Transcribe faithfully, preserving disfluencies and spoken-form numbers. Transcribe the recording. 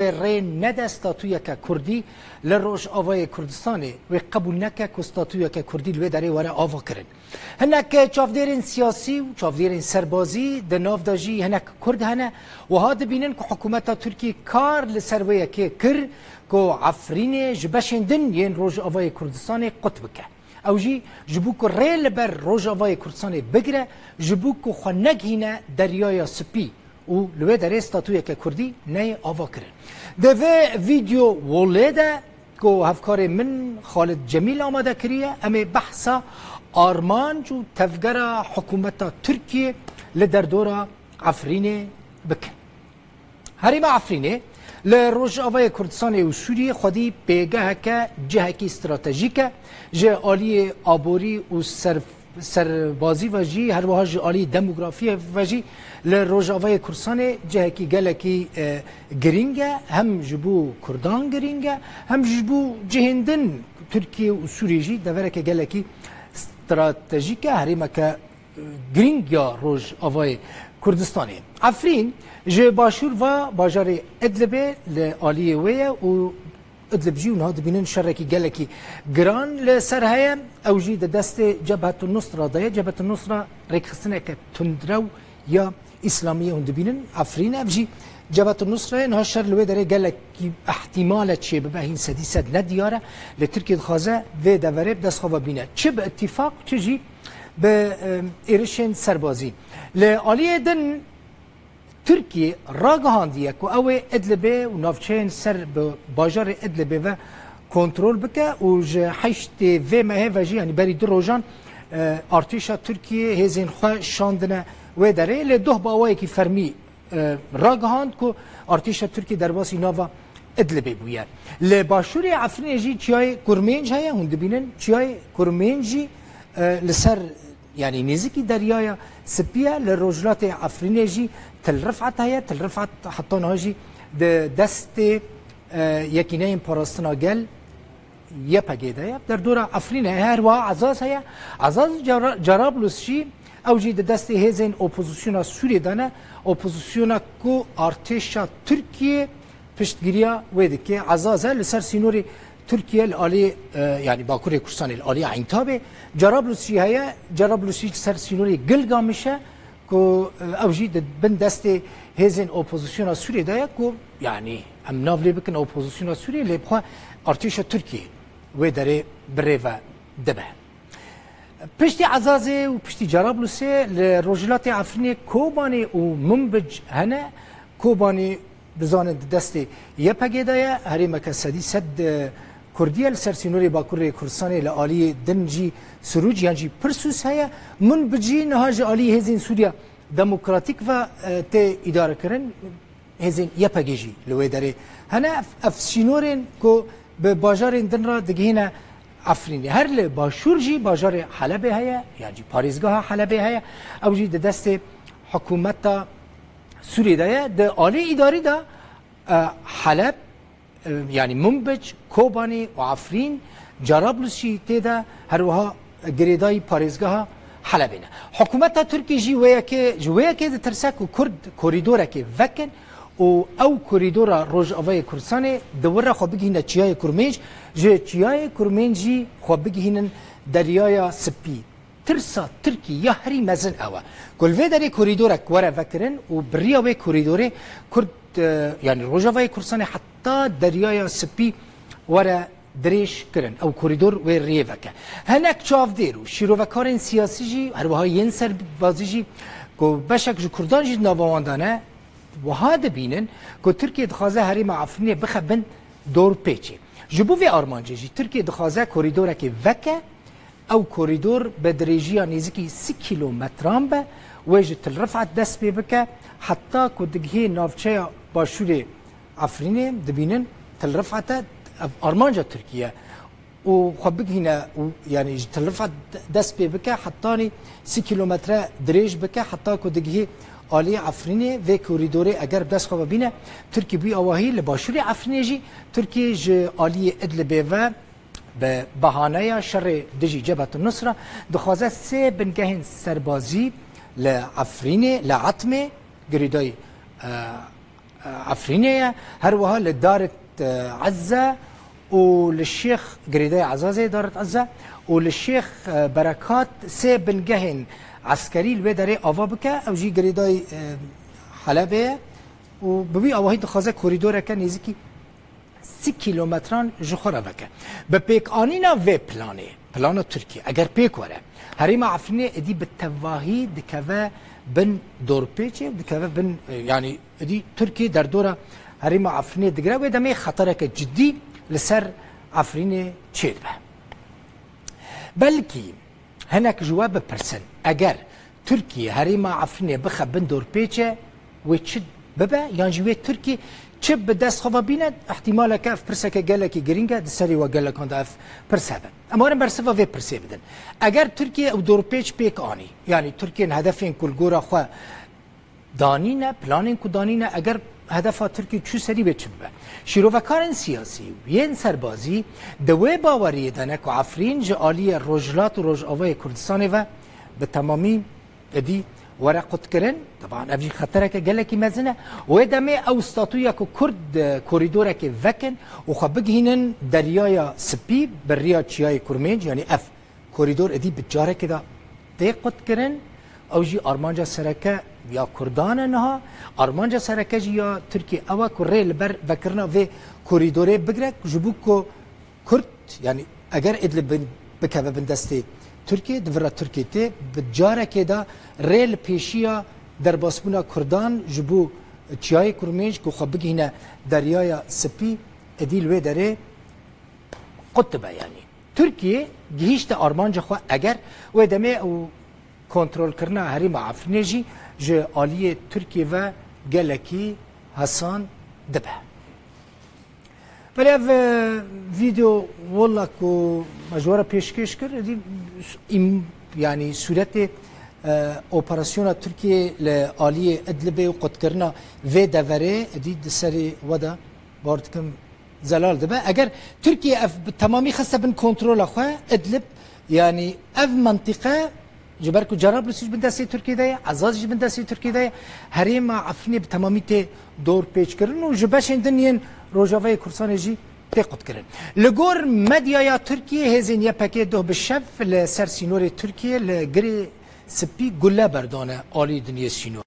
rê nede statuyeke kurdî li Rojavayê Kurdistanê, wê qebûl neke ku statuyeke kurdî li wê derê were avakirin. Hinek çavdêrên siyasî û çavdêrên serbazî, di nav de jî hinek kurd hene, wiha dibînin ku hikûmeta Tirkiyê kar li ser wê yekê kir ku Efrînê ji beşên din yên Rojavayê Kurdistanê qut bike. Ew jî ji bo ku rê li ber Rojavayê Kurdistanê bigire, ji bo ku xwe negihîne Deryaya Spî û li wê derê statuyeke kurdî neyê avakirin. Di vê vîdeo wolê de ku hevkarê min Xalid Cemîl amade kiriye, em ê behsa armanc û tevgera hikûmeta Tirkiyê li derdora Efrînê bikin. Herêma Efrînê li Rojavayê Kurdistanê û Sûriyê xwedî pêgeheke, cihekî stratejîk e. Ji aliyê aborî û ser-, serbazî ve jî, her wiha ji aliyê demografiyê ve jî li Rojavayê Kurdistanê cihekî gelekî, e, girîng e. Hem ji bo Kurdan girîng e, hem ji bo cihên din, Tirkiye û Sûriyê jî devereke gelekî stratejîk e. Herêmeke girîng ya Rojavayê Kurdistanê. Efrîn ji başûr ve bajarê Idlibê li aliyê wê ye û Idlib jî niha dibînin şerekî gelekî giran li ser heye. Ew jî di destê Cebhetun Nusra de ye. Cebhetun Nusra rêkxistineke tundrew ya Îslamiyê hûn dibînin. Efrîn ev jî Cebhetun Nusra ye. Niha şer li wê derê gelekî ihtimal e çêbibe, hîn sedî sed ne diyar e. Lê Tirkiye dixwaze vê deverê bi dest xwe ve bîne. Çi bi îtîfaq, çi jî bi, e, êrişên serbazî. Li aliyê din Tirkiye ragihandiye ku ew ê Idlibê û navçeyên ser bi bajarê Idlibê ve kontrol bike û ji heştê vê mehê ve jî, yanî berî du rojan, e, artêşa Tirkiye hêzên xwe şandine wê derê. Lê doh bi awayekî fermî e, ragihand ku artêşa Tirkiyê derbasî nava Idlibê bûye. Li başûrê Efrînê jî çiyayê Kurmênc heye, hûn dibînin çiyayê Kurmênc jî, e, li ser, yanî nêzîkî Deryaya Spî ye, li rojhilatê Efrînê jî Til Rifat heye, Til Rifat heta niha jî di destê, e, Yekîneyên Parastina Gel, Y P G de ye. Derdora Efrînê heye, her wiha Azaz heye. Azaz Cara-, Carablus jî, ew jî di destê hêzên opozisyona Sûriyê de ne. Opozisyona ku artêşa Tirkiyê piştgiriya wê dike. Azaz e li ser sînorê Tirkiye li alî, e, yanî Bakurê Kurdistanê li alî Eyntabê. Carablus jî heye. Carablus jî li ser sînorê Gilgamiş e. Ku, e, ew jî di bin destê hêzên opozisyona Sûriyê de ye ku, yanî em nav lê bikin opozisyona Sûriyê, lê bi xwe artêşa Tirkiyê wê derê bi rê ve dibe. Piştî Ezazê û piştî Cerablusê li rojhilatê Efrînê Kobanê û Minbic hene. Kobanê, bizanin, di destê Y P G de ye, herêmeke sedî sed, e, Kurdî ye, li ser sînorê Bakurê Kurdistanê li aliyê din jî Sirûc yan jî Pirsûs heye. Minbic jî niha ji alî hêzên Sûriya Demokratîk ve, e, tê îdarekirin. Hêzên Y P G jî li wê derê hene. Ev, ev sînorên ku bi bajarên din re digihîne Efrînê. Her li başûr jî bajarê Helebê heye, yan jî parêzgeha Helebê heye. Ew jî di destê hikûmeta Sûriyê de ye. Di alî îdarî de, e, Heleb, e, yanî Minbic, Kobanê û Efrîn, Carablus jî tê de, her wiha girêdayî parêzgeha Helebê ne. Hikûmeta Tirkî jî wê yekê, ji wê yekê ditirse ku Kurd korîdorekê vekin û ew korîdora Rojavayê Kurdistanê di wir re xwe bigihîne Çiyayê Kurmênc, ji Çiyayê Kurmênc jî xwe bigihînin Deryaya Spî. Tirsa Tirkî ya herî mezin ew e ku li vê derê korîdorek were vekirin û bi riya wê korîdorê Kurd, e, yanî Rojavayê Kurdistanê heta Deryaya Spî were dirêj kirin. Ew korîdor wê riyê veke. Hinek çavdêr û şîrovekarên siyasî jî, her wiha yên serbazî jî ku beşek ji Kurdan jî di nava wan de ne, wiha dibînin ku Tirkiye dixwaze herêma Efrînê bixe bin dorpêçê. Ji bo vê armancê jî Tirkiye dixwaze korîdorekê veke. Ew korîdor bi dirêjiya nêzîkî sî kîlometran be, wê ji Til Rifat dest pê bike, heta ku digihê navçeya başûrê Efrînê, dibînin Til Rifat e, ev armanca Tirkî ye. Û xwe bigihîne û, yanî, ji Til Rifat dest pê bike, hetanî sî kîlometre dirêj bike, heta ku digihê aliyê Efrînê. Vê korîdorê eger bi dest xwe ve bîne, Tirkî bû awahî. Li başûrê Efrînê jî Tirkî ji aliyê Idlibê ve bi bahaneya şerê dijî Cebhetun Nusra dixwaze sê bingehên serbazî li Efrînê, li Etmê, girêdayî, e, Efrînê ye, her wiha li Darit, e, Ezze û li Şêx, girêdayê Ezazê, Darit Ezze, û li Şêx, e, Berekat sê bingehên eskerî li wê derê ava bike. Ew jî girêdayî, e, Helebê ye û bi wî awahî dixwaze korîdoreke nêzîkî sî kîlometran ji xwe re veke. Bi pêkanîna vê planê, plana Tirkiyê, eger pêk were, herêma Efrînê êdî bi tevahî dikeve bin dorpêçê û dikeve bin, e, yanî êdî Tirkiye derdora herêma Efrînê digire, wê demê xetereke cidî li ser Efrînê çêdibe. Belkî hinek ji we bipirsin, eger Tirkiye herêma Efrînê bixe bin dorpêçe, wê çi bibe? Yan jî wê Tirkiye çi bi dest xwe ve bîne? Îhtîmaleke ev pirseke gelekî girîng e, di serê we gelekan de ev pirs hebe. Em werin bersiva vê pirsê bidin. Eger Tirkiye ew dorpêç pêk anî, yanî Tirkiye hedefên ku li gora xwe danîne, planên ku danîne, eger hedefa Tirkiyê çû serî, wê çi bibe? Şîrovekarên siyasî û yên serbazî di wê baweriyê de ne ku Efrîn ji aliyê Rojhilat û Rojavayê Kurdistanê ve bi temamî êdî were qutkirin. Teban ev jî xetereke gelekî mezin e. Wê demê ew statuya ku Kurd, e, korîdorekê vekin û xwe bigihînin Deryaya Spî bi riya Çiyayê Kurmênc, yanî ev korîdor êdî bi carekê de tê qutkirin. Ew jî armanca sereke ya Kurdan e niha. Armanca sereke jî ya Tirkiye ew e ku rê li ber vekirina vê korîdorê bigire, ji bo ku Kurd, yanî eger Idlib bin, bikeve bin destê Tirkiye, di vir re Tirkiye tê, bi carekê de rê li pêşiya derbasbûna Kurdan ji bo Çiyayê Kurmênc ku xwe bigihîne Deryaya Spî, êdî li wê derê qut dibe yanî. Tirkiye gihîşte armanca xwe, eger wê demê û kontrolkirina herêma Efrînê jî ji aliyê Tirkiye ve gelekî hesan dibe. Belê ev, e, vîdeo wela ku me ji we re pêşkêş kir, êdî im-, yanî sûretê, e, operasyona Tirkiye li aliyê Idlibê û qutkirina vê deverê êdî di serê we de, bawer dikim, zelal dibe. Eger Tirkiye ev bi temamî xiste bin kontrola xwe, Idlib, yanî ev mentiqe, ji ber ku Cerablus jî bin destê Tirkiye de ye, Ezaz jî bin destê Tirkiye de ye, herêma Efrînê bi temamî tê dorpêçkirin û ji beşên din yên Rojavayê Kurdistanê jî tê qutkirin. Li gor medyaya Tirkiye, hêzên Y P G duh bi şev li ser sînorê Tirkiye li Girê Spî gule berdane alî dinyê sînor.